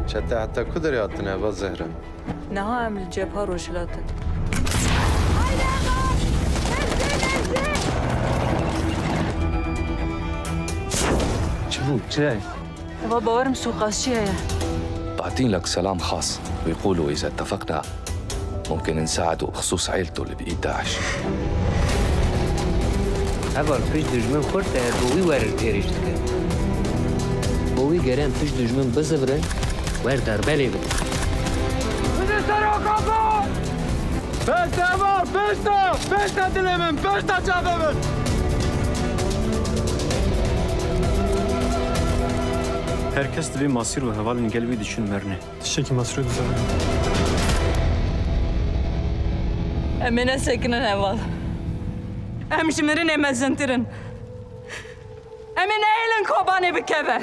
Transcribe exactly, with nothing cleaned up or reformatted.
Çete heta ku derê hatine, va Zehra? Niha em li Cebha Rojhilat in. Çi bû? Çi ye? Eva, bawerim sûqasçî heye. بعتين لك سلام خاص ويقولوا إذا اتفقنا ممكن نساعده بخصوص عيلته اللي بإيد داعش. Heval, pişt dijmin xurt e, bo wî werin êrîş dikin. Bo wî gerê em pişt dijmin bizivirin, wer derbelê bidin. Pişta heval, pişta! Pişta dilê min, pişta çavê min! Her kes divê masîr û hevalên gel wî diçûn merinê. Tiştekî masîrê dizane. Em ê nesekinin heval. Em ji mirinê mezintir in. Em ê nehêlin Kobanê bikeve.